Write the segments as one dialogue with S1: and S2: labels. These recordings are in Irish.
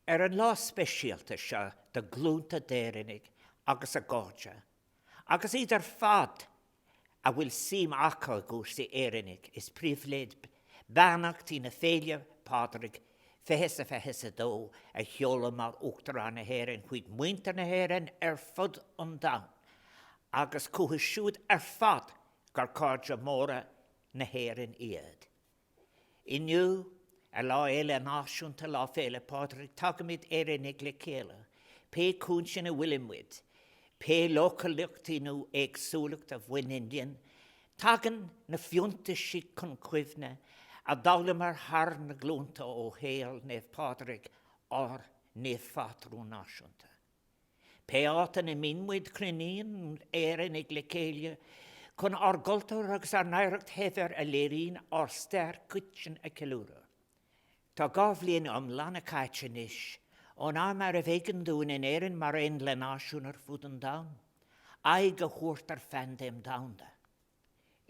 S1: Ar an lá speisialta seo do ghlúnta d'Éireannaigh agus a gcairde, agus iad ar fad a bhfuil suim acu i gcúrsaí Éireannaigh, is pribhléid beannachtaí na Féile Pádraig 2022 a sheoladh mar Uachtarán na hÉireann chuig muintir na hÉireann ar fud an domhain agus chucu siúd ar fad gur cairde móra na hÉireann iad. Inniu, ar Lá Fhéile Náisiúnta, Lá Féile Pádraig, tagaimid Éireannaigh le chéile, pé cúinse ina bhfuilimid, pé leochaileachtaí nó éagsúlacht a bhaineann linn, tagann na fiúntaisí chun cuimhne a d'fhoghlaimar thar na glúnta ó shaol Naomh Pádraig, ár naomhphátrún náisiúnta. Pé áit ina mbíonn muid, cruinníonn Éireannaigh le chéile chun ár gcultúr agus ár n-oidhreacht shaibhir a léiríonn ár stair choiteann a cheiliúradh. Tá 2 bhliain iomlána caite anois ón am arbh éigean dúinn in Éirinn mar aon le náisiúin ar fud an domhain, aghaidh a thabhairt ar phaindéim domhanda.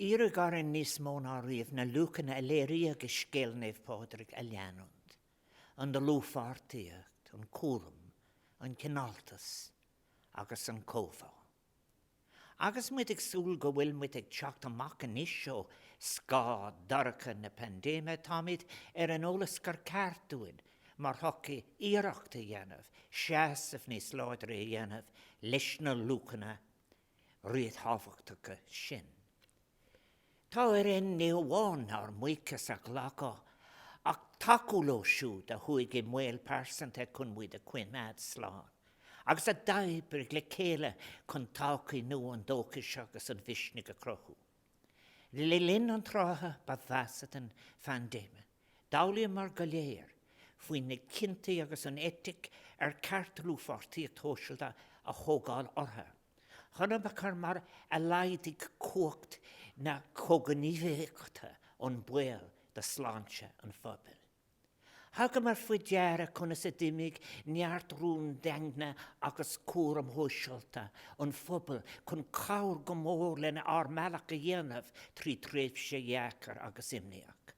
S1: Iarradh orainn níos mó ná riamh na luachanna a léiríodh i scéal Naomh Pádraig a leanúint. an dlúthpháirtíocht, an cúram, an cineáltas agus an comhbhá. Agus muid ag súil go bhfuil muid ag teacht amach anois ó scáth dorcha na paindéime, táimid ar an eolas gur ceart dúinn mar shochaí iarracht a dhéanamh seasamh níos láidre a dhéanamh leis na luachanna ríthábhachtacha sin. Tá orainn ní hamháin ár mbuíochas a ghlacadh ach tacú leo siúd a chuaigh i mbaol pearsanta chun muid a choimeád slán, agus a d'oibrigh le chéile chun todhchaí nua an dóchais agus an mhisnigh a chruthú. Le linn an trátha ba mheasa den phaindéime, d'fhoghlaíomar go léir faoi na cinntí agus an eitic ar ceart dlúthpháirtíocht shóisialta a thógáil orthu. Chonaiceamar mar a laghdaigh cumhacht na comhghníomhaíochta an baol do shláinte an phobail. Thugamar faoi deara conas a d'imigh neart rúndaingne agus cúraim shóisialta an phobail chun cabhair go mór lena ár mbealach a dhéanamh trí thréimhse dheacair agus imníoch.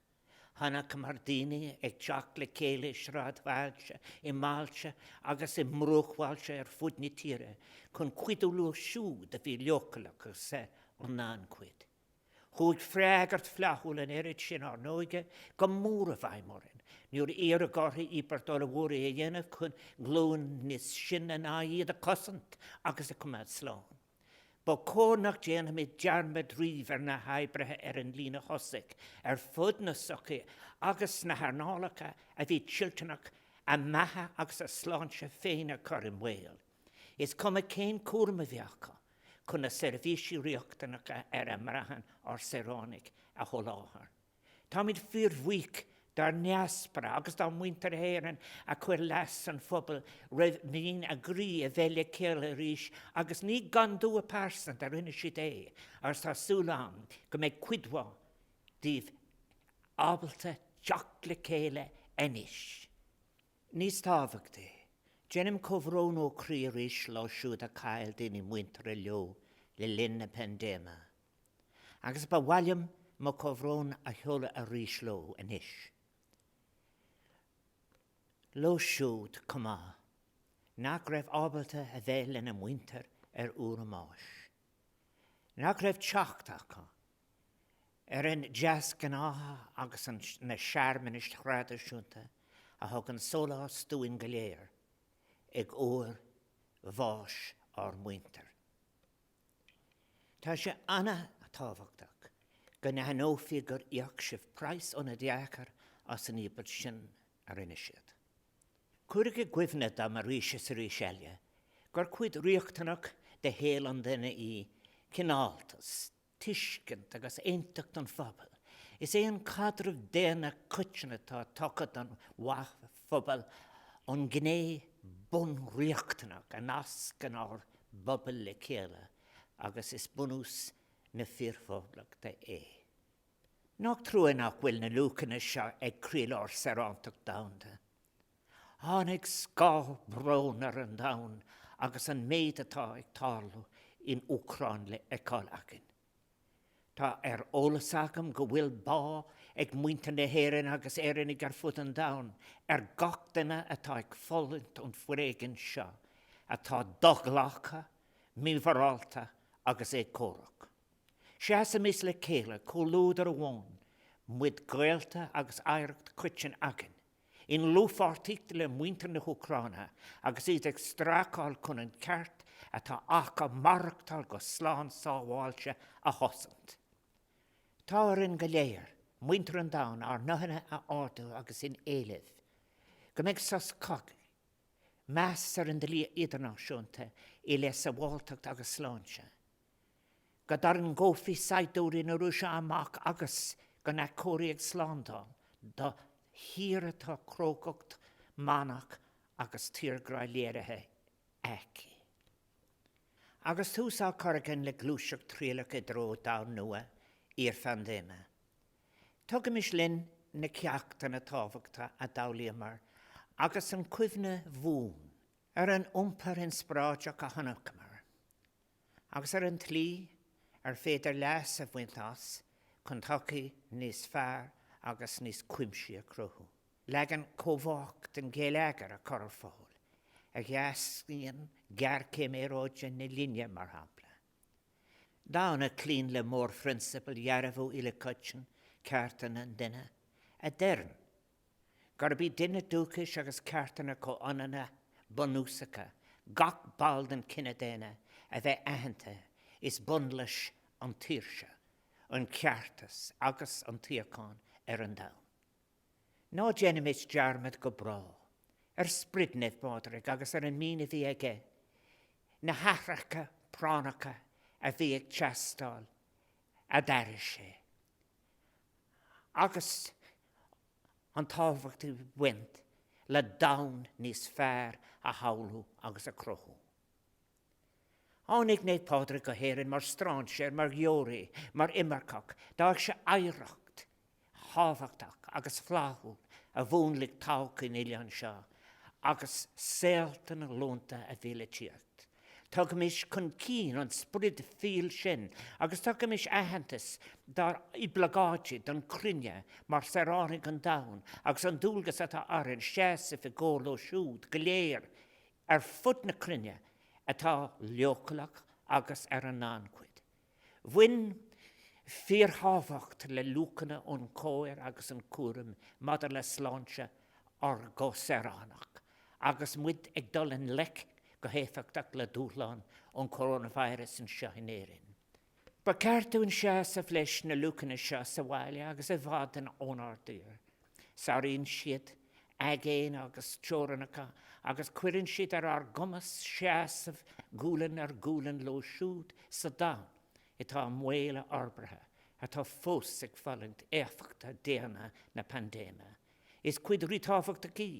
S1: Chonaiceamar daoine ag teacht le chéile i sráidbhailte, i mbailte agus i mbruachbhailte ar fud na tíre chun cuidiú leo siúd a bhí leochaileach agus in ann cuidiú. Chuaigh freagairt flaithiúil an oiread sin ár n-óige go mór i bhfeidhm orainn nuair a iarradh orthu íobairt ollmhór a dhéanamh chun glúin níos sine ná iad a chosaint agus a choimeád slán. Ba chóir nach ndéanfaimid dearmad riamh ar na hoibrithe ar an líne thosaigh ar fud na sochaí agus sna hearnálacha a bhí toilteanach a mbeatha agus a sláinte féin a chur i mbaol, is cuma cén cúram a bhí acu, chun na seirbhísí riachtanacha ar a mbraitheann ár saoránaigh a sholáthar. Táimid fíorbhuíoch dár ndiaspóra agus dá muintir Éireann a chuir leas an phobail roimh mhian a gcroí a bheith le chéile arís agus ní gan dua pearsanta a rinne siad é agus tá súil agam go mbeidh cuid mhaith díobh ábalta teacht le chéile anois. Níos tábhachtaí, déanaim comhbhrón ó chroí arís leo siúd a chaill daoine muinteartha leo le linn na paindéime. Agus ba mhaith liom mo chomhbhrón a sheoladh arís leo anois. Leo siúd, chomh maith, nach raibh ábalta a bheith lena muintir ar uair a mbáis. Nach raibh teacht acu ar an deasghnátha agus na searmanais thraidisiúnta a thugann sólás dúinn go léir ag uair bháis ár muintir. Tá sé an-tábhachtach go n-aithneofaí gur íoc sibh praghas an-deacair as an íobairt sin a rinne siad. Cuireadh i gcuimhne dom arís is arís eile gur cuid riachtanach de shaol an duine í cineáltas, tuiscint agus aontacht an phobail. Is é an caidreamh daonna coiteann atá tugtha don mhaith phobail an ghné bunriachtanach a nascann ár bpobail le chéile agus is bunús na fíorphoblachta é. Nach trua nach bhfuil na luachanna seo ag croílár saorántacht domhanda? Tháinig scáth bróin ar an domhan agus an méid atá ag tarlú in Úcráin le feiceáil againn. Tá ar eolas agam go bhfuil bá ag muintir na hÉireann agus Éireannaigh ar fud an domhain ar gach duine atá ag fulaingt ón bhforéigean seo atá do-ghlactha, mímhorálta agus éagcórach. Seasaimis le chéile, comhluadar amháin, muid gaolta agus oidhreacht choiteann againn, i ndlúthpháirtíocht le muintir na hÚcráine agus iad ag strácáil chun an ceart atá acu maireachtáil go slán sábháilte a chosaint. Tá orainn go léir, muintir an domhain, ár nguthanna a ardú agus ag éileamh go mbeidh sos cogaidh, meas ar an dlí idirnáisiúnta i leith sábháilteacht agus sláinte, go dtarraingeofaí saighdiúirí na Rúise amach agus go n-athchóireofaí slándáil do thír atá crógacht manach agus tírghrá léirithe aici. Agus tús á chur againn le gluaiseacht trialach i dtreo domhan nua iarphaindéime, tugaimis linn na ceachtanna tábhachtacha a d'fhoghlaíomar agus an chuimhne bhuan ar an iompar inspioráideach a chonaiceamar. agus ar an tslí ar féidir leas a bhaint as chun todhchaí níos fearr agus níos cuimsithí a chruthú. Leagan comhbhách den gheilleagar a chur ar fáil, a sheasnaíonn géarchéim aeráide na linne, mar shampla. Domhan a chloíonn le mórphrionsabail Dhearbhú Uilechoiteann Chearta an Duine, a deireann gurb í dínit dúchais agus ceartanna comhionanna bunúsacha gach ball den chine daonna a bheith aitheanta is bun leis an tsaoirse, an ceartas agus an tsíocháin ar an domhan. Ná déanaimis dearmad go bráth ar sprid Naomh Pádraig agus ar an mian a bhí aige na hathruithe práinneacha a bhí ag teastáil a d'airigh sé agus an tábhacht a bhain le domhan níos fearr a shamhlú agus a chruthú. Tháinig Naomh Pádraig go hÉirinn mar strainséir, mar dheoraí, mar imirceach. D'fhág sé oidhreacht thábhachtach agus flaithiúil a mhúnlaigh todhchaí an oileáin seo agus saolta na nglúnta a bhí le tíocht. Tugaimis chun cinn an sprid fial sin agus tugaimis aitheantas dár oibleagáidí don chruinne mar saoránaigh an domhain agus an dualgas atá orainn seasamh i gcomhar leo siúd go léir ar fud na cruinne atá leochaileach agus ar an ngannchuid. Bhain fíorthábhacht le luachanna an chomhair agus an chúraim maidir le sláinte ár gcomhshaoránach agus muid ag dul i ngleic go héifeachtach le dúshlán an choróinvíris anseo in Éirinn. Ba cheart dúinn seasamh leis na luachanna seo sa bhaile agus i bhfad ónár dtír. Sáraíonn siad aigéin agus teorainneacha agus cuireann siad ar ár gcumas seasamh gualainn ar ghualainn leo siúd sa domhan atá i mbaol a fhorbartha atá fós ag fulaingt éifeachtaí daonna na paindéime. Is cuid ríthábhachtach í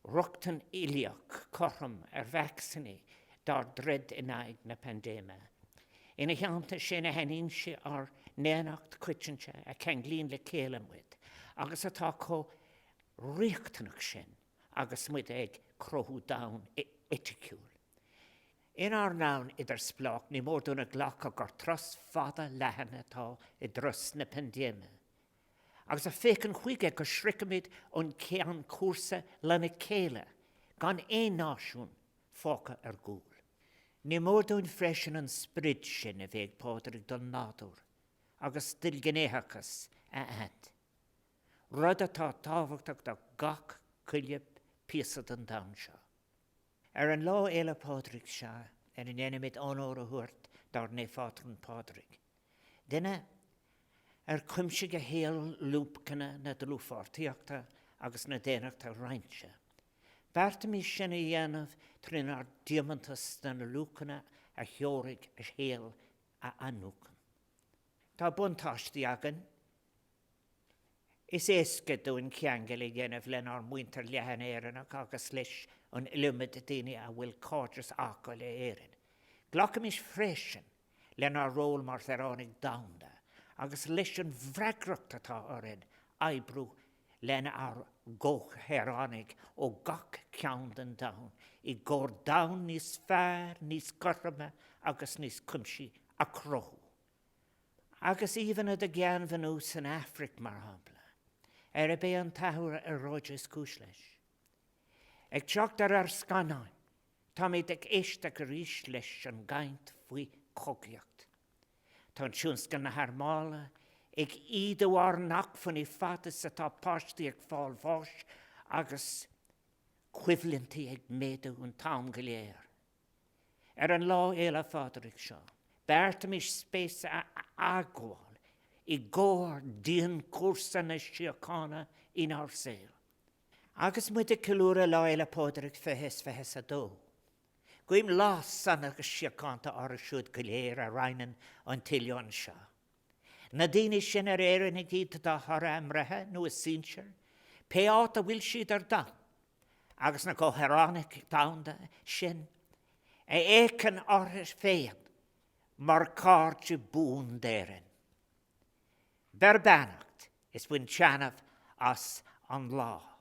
S1: rochtain uilíoch chothrom ar vacsaíní dár dtroid in aghaidh na paindéime. Ina theannta sin, aithníonn sí ár ndaonnacht choitianta a cheanglaíonn le chéile muid agus atá chomh riachtanach sin agus muid ag cruthú domhan eiticiúil. Inár ndomhan idirspleách, ní mór dúinn a ghlacadh gur turas fada leathan atá i dturas na paindéime. agus a féachann chuige go sroichfimid an ceann cúrsa lena chéile, gan aon náisiún fágtha ar gcúl. Ní mór dúinn freisin an sprid sin a bhí ag Pádraig don nádúr agus d'ilghnéitheachas a aithint, rud atá tábhachtach do gach chuile píosa den domhan seo. Ar an Lá Fhéile Pádraig seo, ar a ndéanaimid onóir a thabhairt dár Naomhphátrún Pádraig, duine ar chuimsigh a shaol luachanna na dlúthpháirtíochta agus na daonnachta roinnte, beartaímis sin a dhéanamh trínár dtiomantas do na luachanna a threoraigh a shaol a athnuachan. Tá buntáistí againn Is éasca dúinn ceangal a dhéanamh lenár muintir leathan Éireannach agus leis an iliomad daoine a bhfuil cairdeas acu le hÉirinn. Glacaimis freisin lenár ról mar shaoránaigh domhanda agus leis an bhfreagracht atá orainn oibriú lenár gcomhshaoránaigh ó gach cearn den domhan i gcomhair domhan níos fearr, níos cothroime agus níos cuimsithí a chruthú. Agus íomhánna de gheanmhnú san Afraic, mar shampla, arb é an t-athrú aeráide is cúis leis. Ag teacht ar ár scannáin, táimid ag éisteacht arís leis an gcaint faoi chogaíocht. Tá an tionscal na harmála ag ídiú ár n-acmhainní fad is atá páistí ag fáil bháis agus coimhlintí ag méadú an t-am go léir. Ar an Lá Fhéile Phádraig seo, beartaímis spéis a fhágáil i gcomhair dianchúrsa na síochána inár saol. Agus muid ag ceiliúradh Lá Fhéile Pádraig 2022, guím lá sona agus síochánta orthu siúd go léir a roinneann an t-oileán seo. Na daoine sin ar Éireannaigh iad de thoradh a mbreithe nó a sinsir, pé áit a bhfuil siad ar domhan, agus na comhshaoránaigh domhanda sin a fhéachann orthu féin mar chairde buan d'Éirinn. Beir beannacht is bain taitneamh as an lá.